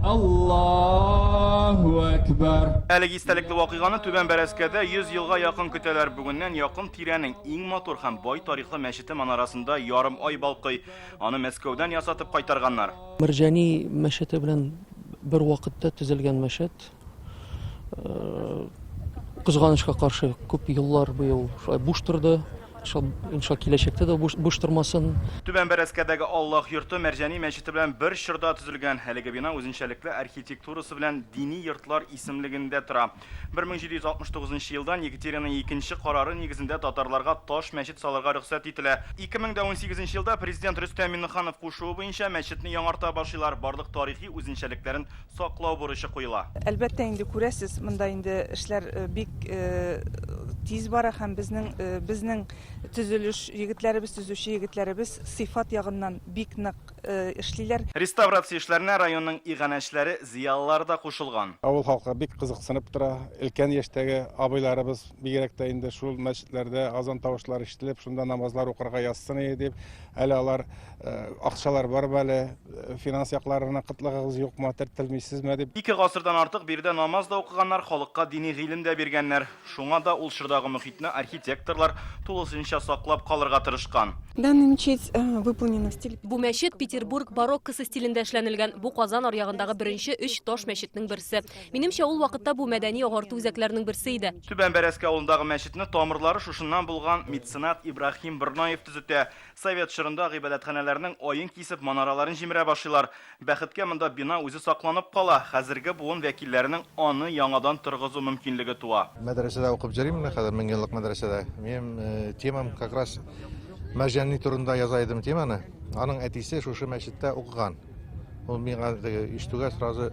Аллаһу әкбәр. Әлеге истәлекле вакыйганы Түбән Бәрәскәдә 100 елга якын көтәләр. Бүгеннән якын тирәнең иң матур һәм бай тарихлы мәчете манарасында ярым ай балкый. Аны Мәскәүдән ясатып кайтарганнар. Мәрҗани мәчете белән бер вакытта төзелгән мәчет. Кызганычка каршы, күп еллар быел шулай буш торды. Иншалла, киләчәктә дә буш тормасын. Түбән Бәрәскәдәге Аллаһ йорты Мәрҗани мәчете белән бер чорда төзелгән. Әлеге бина үзенчәлекле архитектурасы белән дини йортлар исемлегендә тора. 1769 елдан Екатерина икенче карары нигезендә татарларга таш мәчет салырга рөхсәт ителә. 2018 елда президент Рөстәм Миңнеханов кушуы буенча мәчетне яңарта башлыйлар, барлык тарихи үзенчәлекләрен саклау бурычы куела. Әлбәттә инде, күрәсез, монда инде эшләр бик тиз бара һәм безнең безнең төзелеш егетләребез, төзүче егетләребез сыйфат ягыннан бик нык эшлиләр. Реставрация эшләренә районның иганәчеләре, зыялылары да кушылган. Авыл халкы бик кызыксынып тора. Өлкән яшьтәге абыйларыбыз бигрәк тә инде шул мәчетләрдә азан тавышлары ишетелеп, шунда намазлар укырга язсын иде дип, әле алар Акчалар бармы әле, финанс якларына кытлыгыгыз юкмы, төртелмисезме дип. Ике гасырдан артык биредә намаз да укыганнар, халыкка дини гыйлем дә биргәннәр. Шуңа да ул чордагы мохитне архитекторлар тулысынча саклап калырга тырышкан. Данная мечеть выполнена в стиле. Бу мәчет Петербург бароккосы стилендә эшләнелгән. Бу Казан аръягындагы беренче өч таш мәчетнең берсе. Минемчә, ул вакытта бу мәдәни-агарту үзәкләренең берсе иде. Түбән Бәрәскә авылындагы мәчетне тамырлары шушыннан булган меценат Ибраһим Борнаев төзетә. Совет чорында гыйбадәтханәләрнең аен кисеп, манараларын җимерә башлыйлар. Бәхеткә, монда бина үзе сакланып кала, хәзерге буын вәкилләренең аны яңадан торгызу мөмкинлеге туа. Мәдрәсәдә укып җөрим менә хәзер, меңьеллык мәдрәсәдә. Минем темам как раз Мәрҗани турында яза идем теманы. Аның әтисе шушы мәчеттә укыган. Ул миңа теге ишетүгә сразу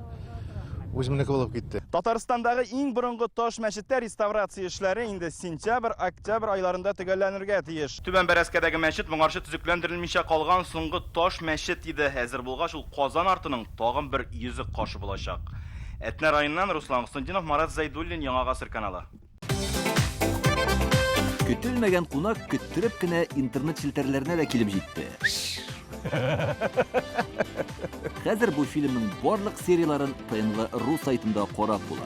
үземнеке булып китте. Татарстандагы иң борынгы таш мәчеттә реставрация эшләре инде сентябрь, октябрь айларында төгәлләнергә тиеш. Түбән Бәрәскәдәге мәчет моңарчы төзекләндерелмичә калган соңгы таш мәчет иде. Әзер булгач, ул Казан артының тагын бер йөзек кашы булачак. Әтнә районыннан Руслан Хөснетдинов, Марат Зәйдуллин, Яңа Гасыр каналы. Көтелмәгән кунак көттереп кенә интернет челтәрләренә дә килеп җитте. Хәзер бу фильмның барлык серияләрен ТНВ.ру сайтында карап була.